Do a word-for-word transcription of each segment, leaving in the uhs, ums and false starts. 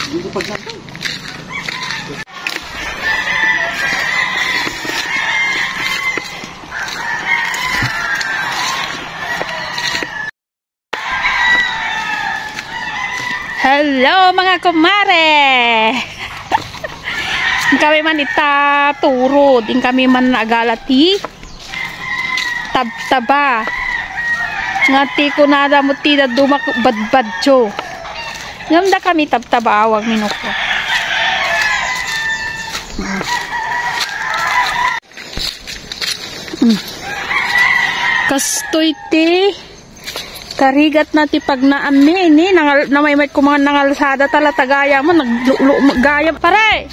Hello, mga kumare! Kami man ita turod, in kami man nagala ti tabtaba. Nga ti kunada mo ti dadduma badbadyo. Ngem da kami tabtaba awag minuko. Mm. Kastoy ti karigat na ti pagnaanmi ini, nangal-, namaymayat ko mga nangalsada tala tagayam, naglulo gayam. Pare!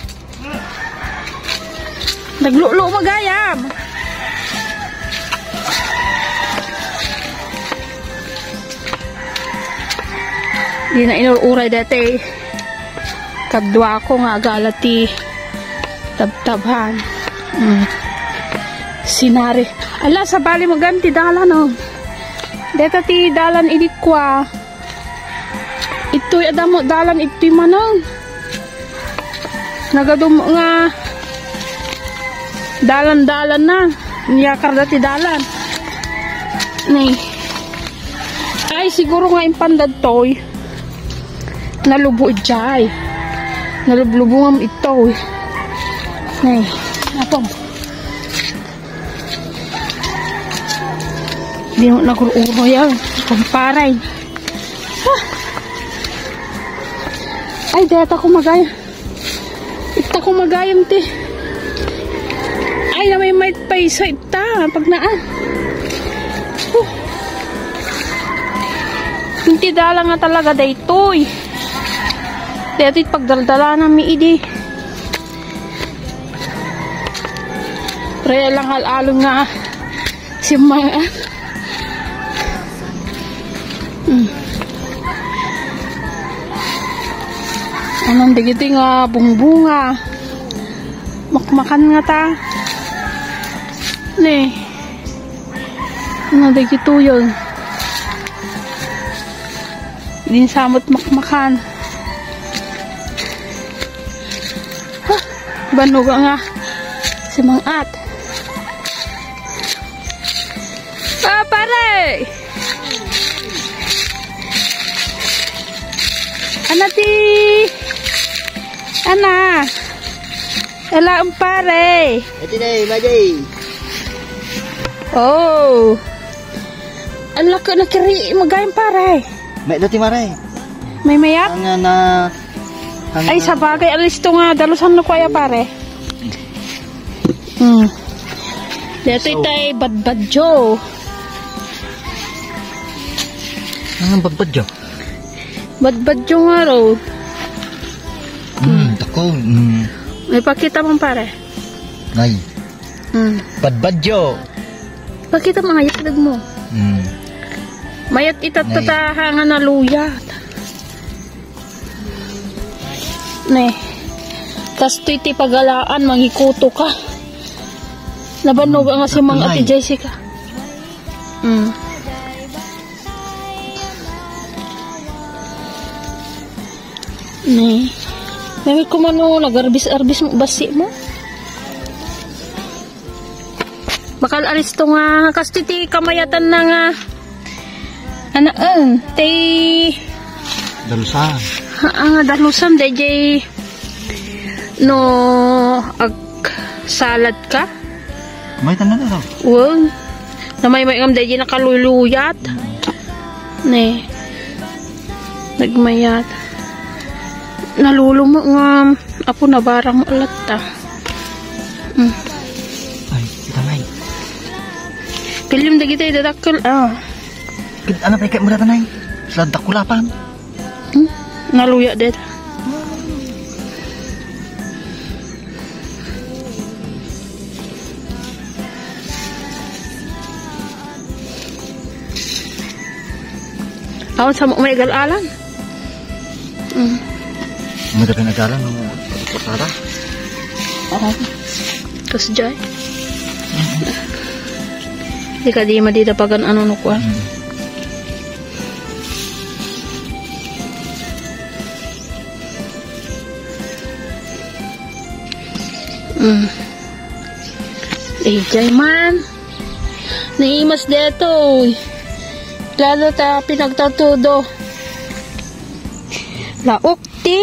Naglulo magayam. Di na inur-uray dati. Kadua ko nga agala ti tabtaban. Mm. Sinari. Ala, sabali mo gan ti dalan, oh. Deta ti dalan idi kua. Itoy adda mo dalan itoy manong. Nagadum nga dalan-dalan na. Niyakar da ti dalan. Ni. Ay, siguro nga impandad toy. Nalubo ijay. Nalublubo ngam itoy. Ni. Apam. Di mo naguro-uro yan. Kumparay. Ah. Ay, deta ko magay. Ita ko magayam ti. Ay, namaymayat pay sa ita. Pag naa. Huh. Inti dala nga talaga daytoy. Daytoy pagdaldala na mi idi. Pre lang al-alon nga. Simmang, ah. Hmm. Anong digiti nga bungbunga? Makmakan nga ta. Ne. Ano digito yun? Din samot makmakan. Huh, banuga nga. Simmang-at. Ah, pare! Ana ti? Ana? Ala, ang pare. Ito na, eh, Majay. Oh. Ala ka, nakiri, magayam, pare. May dati, mare. Maymayat? Ang, ah, na, ang, ay, ah, sabagay, alisto nga, dalusan no kaya, pare. Hmm. Dito itay badbadyo. Anong badbadyo? Badbadyo nga ro. Hmm, dako. Hmm. May pakita mo, pare. Nay. Hmm. Badbadyo. Pakita mo, ayat mo. Hmm. Mayat itatataha nga naluyat. Ne. Kastoy ti pagalaan, mangikuto ka. Nabannog nga simmang-at ti Jessica. Mm. Ne. Nami kumano, nagarbis-arbis mo, basi mo. Bakal alisto nga, kastoy ti kamayatan na nga, ano, eh, ti dalusan. Ha, nga dalusan, dayjay, no, agsalad ka? May tanan na daw. Well, namaymay ngam, dayjay nakaluluyat. Ne. Nagmayat. Nalulumo nga, apo, nabarang mo alatta. Mm. Ay, kita, Nay. Kalim dagiti dadakkel, ah. Ket ano pay ket murata, Nay? Sa dakulapan. Hmm? Naluya deta. Awan sa mo may gal-alan. Mm. Madagan agaran, no? Pagkasara. Oo. Tapos jay. Di ka di madidapagan ano no kuan. Mm. Mm. Ijay man. Naimas detoy. Lalo ta pinagtatudo. Laok ti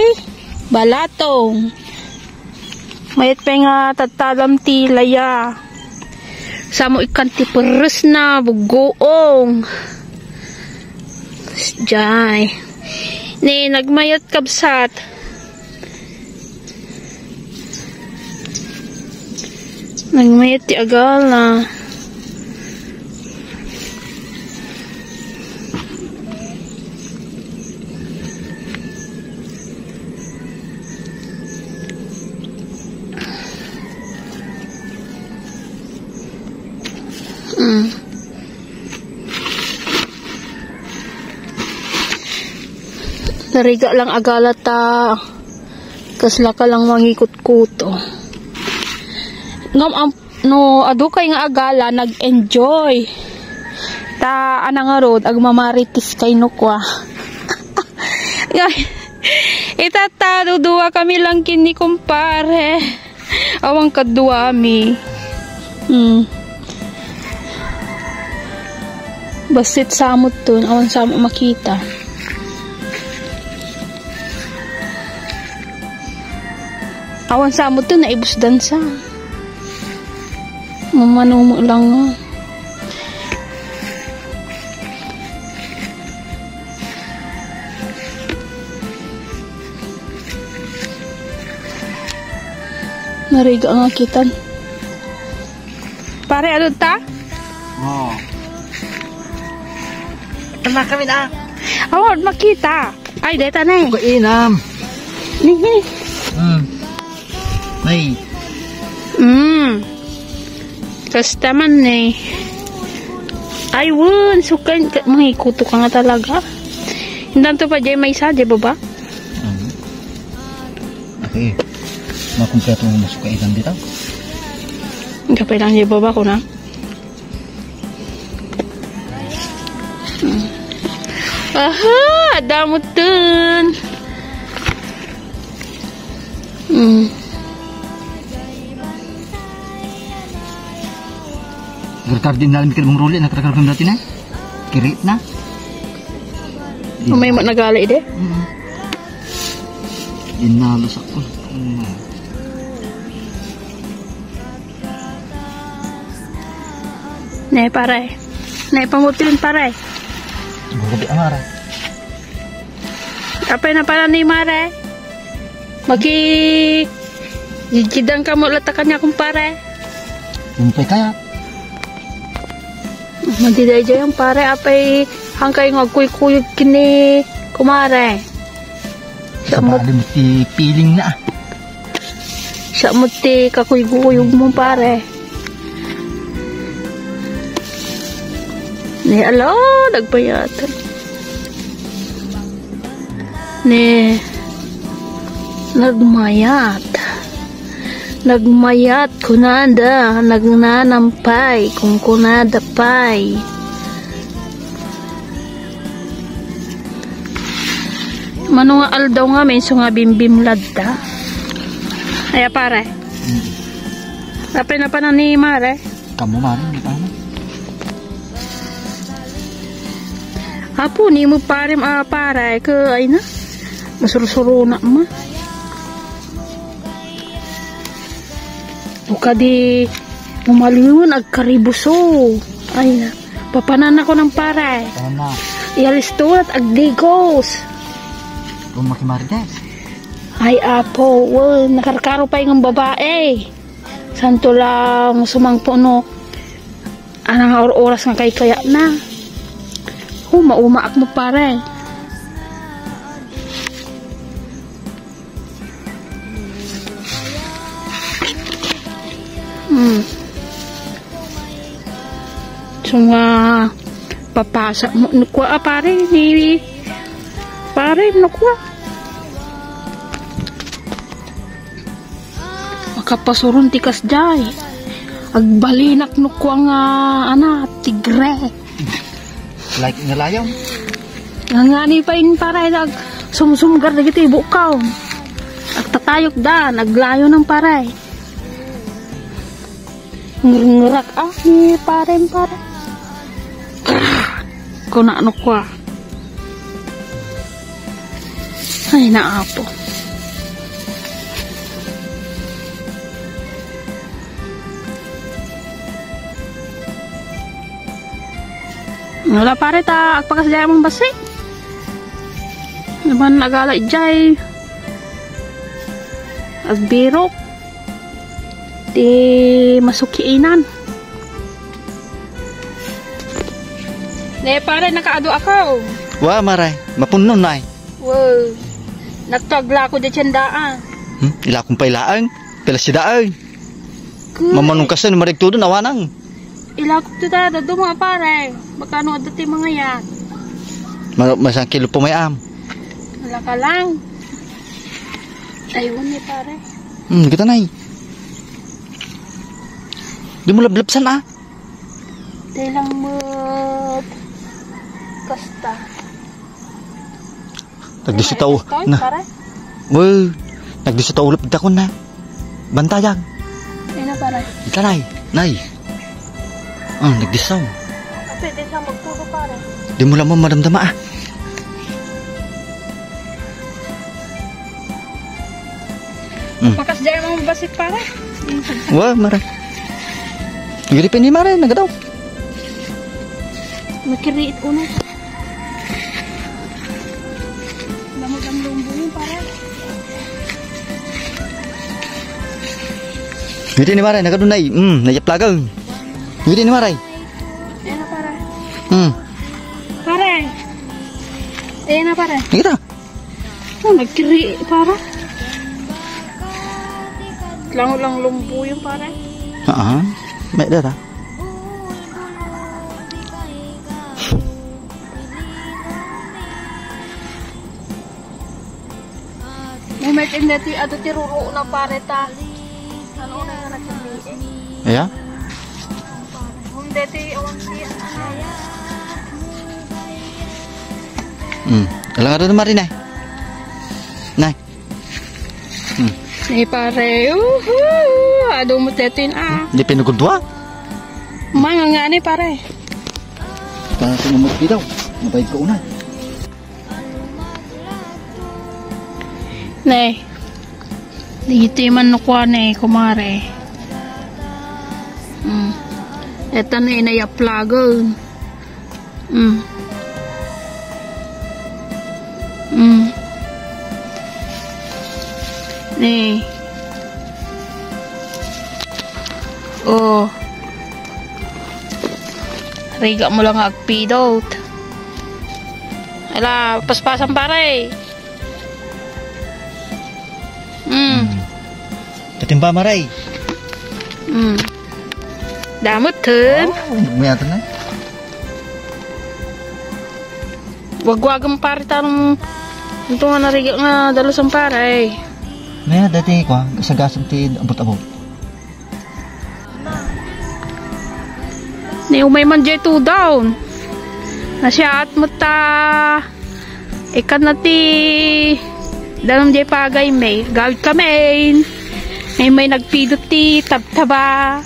balatong. Mayat pay nga tattalam ti laya. Samo ikkan ti perresna, bugoong. Jay. Ne, nagmayat kabsat. Nagmayat ti agala. Mm. Narigat lang agala ta kasla ka lang mangikutkuto. Ngem am-, no, adu kay nga agala, nag-enjoy. Ta, ana ngarud, agmamarites kay no kua. Nga, ita ta, dudua kami lang ken ni kumpare. Awan kaduami. Hmm. Bassit samot ton, awan samot makita. Awan samot ton, naibusdan sa. Mamanumo lang nga. Narigat nga kitan. Pare, ano ta? Oo. Tama kami na. Awan makita. Ay, deta na eh. Kainam. Nihi. Hmm. Ay. Mm. Kasta man eh. Ay, wen, sukan, ka-, mangikuto ka nga talaga. Intanto pa, jay maysa, jay baba. Ano? Okay. Makumpleto mo masukaitan dito? Kapay lang jay baba ko na. Aha, adda met ton. Mm. Nagkarkar din namin kay Mang Rolly, nagkarkar kami dati na. Kirit na. Umay mo nagali de? Mm. Dinalos ako. Mm. Ne, pare. Ne, pangutin, pare. Bukod ang ara. Apay na pala ni Mare? Maki-, jijidan ka mo lata kanya, kumpare. Kumpay kaya? Madi dayjay ang pare, apay hangkay nga agkuykuyog kini kumare. Siya mo, Sabali mo ti piling na. Siya mo ti kakuyguyog mo, pare. Ni, ala, nagpayat. Ni, nagmayat. Nagmayat, kunada, nagnanampay, kunkunada pay. Mano nga aldaw nga, menso nga bimbimlad ta. Aya, pare. Mm. Apay na pa na ni Mare? Kamo, Mare, di pa na. Apo, ni mo pare, ah, pare, ke, ay na. Masursuro na, ma. O kadi, umaliwan, agkaribuso. Ay na. Papanan ako ng pare. Ano na? Ialisto at agdigos. Kung makimarites. Ay, apo, well, nakarkaro pa yung babae. Santo lang sumangpo no. Anang or-, oras nga kay kaya na. Uma-uma ak mo, pare. Hmm. So nga, papasa mo, nukwa, ah, pare, ni, pare, nukwa. Makapasuron ti kasjay. Agbalinak nukwa nga, ana, tigre. Like nga lion. Ngangani pa in pare, ag-, sumsumgar dagiti bukaw. Agtatayok da, naglayo ng pare. Ngerngerak, ah, ni parem, pare. Kuna no kua. Ay, naapo. Wala, pare, ta agpakas jay among basi. Naman nagala jay. Agbirok. Ti masukiinan. Ne, pare, nakaadu ako. Wa, mare, mapunnon ay. Wow. Nagtuaglako di tiyan daan. Hmm? Ilakon pay laeng. Pila si daeng. Ku- Mamanong kasan, marigtudon, awanang. Ilakok ti dada, duma, pare. Bakano adda ti mangayat? Ma-, masang kilo pumayam. Wala ka lang. Aywan ni pare. Hmm, kita nay. Di mo lablabsan, ah. Tay lang mo. Kasta. Nagdisitaw. Ay, na. Pare? Well, nagdisitaw ulap dakon na. Bantayag. Ay na, pare. Ita, nay. Nay. Ah, nagdisaw. Pwede sa magtulo, pare. Di mo lamang madamdama, ah. Hmm. Pakas dyan ang basit, pare. Wa, mare. Giri pa ni mare, nagadaw. Makiriit una. Lamag ang lumbo yun, pare. Giri ni mare, nagadunay. Hmm, nayaplagan. Giri ni mare. Ayan na, pare. Hmm. Pare. Ayan na, pare. Nakita? Oh, nagkiri, pare. Lango lang lumbo yun, pare. Haan. May dara. May, may tindi ti, adu ti ruro na, pare, ta. Ano na nga nagkiri? Aya? Hindi, ti, awan ti, ano. Hmm. Alang adu na, Mari, nay. Nay. Hmm. Ni pare, uhu, adu mo tetin, ah. Di pinugudwa? Manga nga ni, pare. Para sa umot daw. Mabayad ka una. Ne. Dito man nukwa ne, kumare. Hmm. Eta ne, nayaplagon. Hmm. Hmm. Ne. Oh. Riga mo lang agpidot. Ala, paspasan pare. Mm. Mm. Katimba, Maray. Mm. Damot, ten. Oh, may ato na. Wagwagam, pare, tarong ito nga nariga nga dalusan, pare. Maya, dati ko, ah, sagasam ti abot-abot. Ni umay man jay two down. Nasiaat mo ta. Ikan na ti danum jay pagay may. Gawid kami. May, may nagpidot ti tabtaba.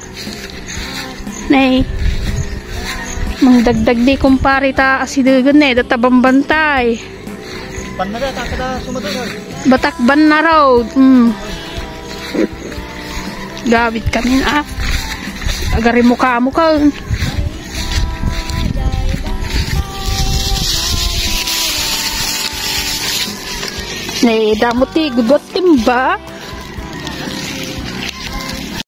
Nay. Mangdagdag di kumpare ta asidegen ne. Data bambantay. Pan na da, ta kada sumadagag. Batak Ban na Road. Mm. Gawid kami na. Agari mo kamo ka. Nay, damo ti gudwat timba.